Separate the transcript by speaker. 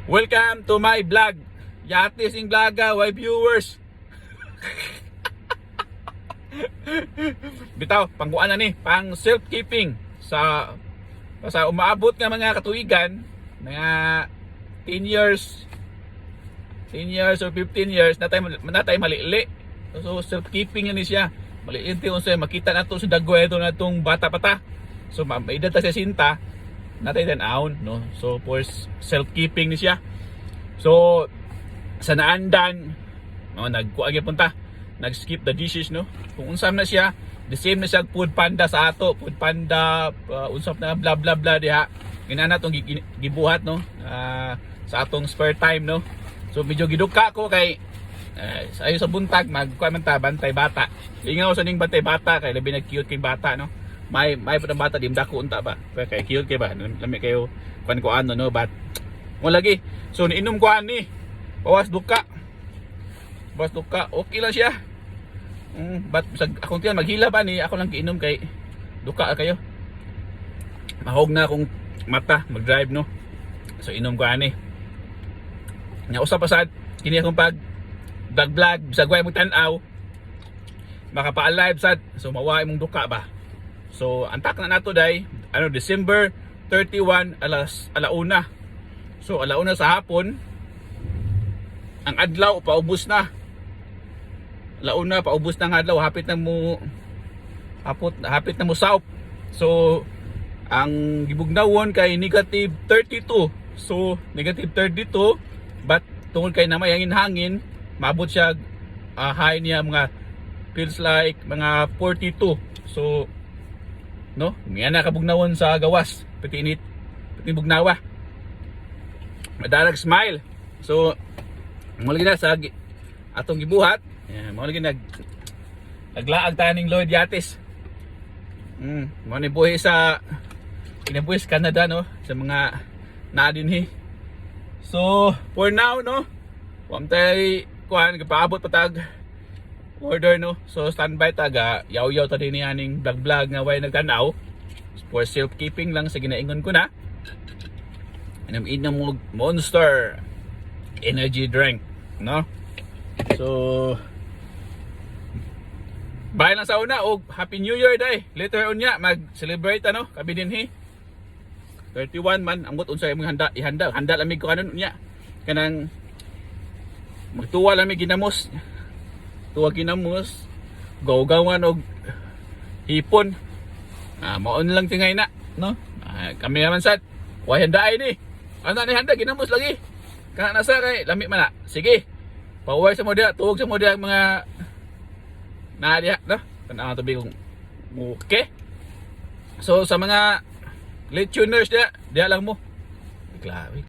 Speaker 1: Welcome to my vlog. Yatis ing vloga, way viewers. Bitaw, pangkuan na ni, pang self-keeping sa umaabot nga mga katuigan, mga 10 years, 10 years or 15 years natay malili. So self-keeping na ni siya. Malili ti unsa makita nato sa dagway ito natong bata pa ta. So may edad ta sa sinta, natay tan-awon, no. So for self-keeping ni siya. So sa naandan, no, nagkuha gyapon ta. Nag-skip the dishes, no. Kung unsa na siya, the same na siya Food Panda sa ato, Food Panda, unsap na bla bla bla diha. Ginana tong gibuhat, no, sa atong spare time, no. So medyo giduka ko kay sayo sa buntag magkuha man ta bantay bata. Lingaw sa ning bantay bata kay labi nag cute kay bata, no. May pa bata di dako unta ba. Kay kay cute kay ba. Lami kayo kuan ko ano, no, but mo lagi. So niinom ko ani. Bawas duka. Bawas duka. Okay lang siya. But sa akong tiyan maghila ba ni ako lang giinom kay duka kayo. Mahog na akong mata mag-drive, no. So inom ko ani. Nya usa pa sad kini akong pag vlog vlog sa way mo tan-aw makapa-alive sad, so mawa imong duka ba. So antak na nato day ano, December 31, alas 1:00. So 1:00 sa hapon, ang adlaw paubos na. 1:00 paubos na ang adlaw, hapit na mo hapot, hapit na mo south. So ang gibugnawon kay negative 32. So negative 32, but tungod kay na may hangin-hangin, maabot siya high niya mga feels like mga 42. So no, nga na kabugnawon sa gawas, pati init, pati bugnawa. Madarag smile. So mo lagi na sa atong gibuhat. Yan, mo lagi naglaag tayo ning Lloyd Yates. Mo ni buhi sa kinabuhi sa Canada, no, sa mga naa dinhi. So, for now, no, wa tay kuan, gipaabot pa tag order, no. So standby ta ga yaw-yaw ta din aning vlog vlog nga way nagtanaw. For self-keeping lang sa ginaingon ko na. Inom-inom mo Monster energy drink, no? So bye lang sa una og Happy New Year day. Later on nya mag-celebrate ano kami dinhi. 31 man ambot unsa imong handa ihanda. Handa lamig ko kanon unya. Kanang magtuwa lamig ginamos. Tuwa ginamos. Gawgawan og hipon. Ah, maon lang tingay na, no? Ah, kami naman sad. Way handa ay ni. Ano ni handa ginamos lagi. Kana nasa kay lami man na. Sige. Pauway sa mo diha, tuog sa mo diha ang mga naa diha, no? Tan-aw tabi kung okay. So sa mga late tuners diha, diha lang mo. Grabe.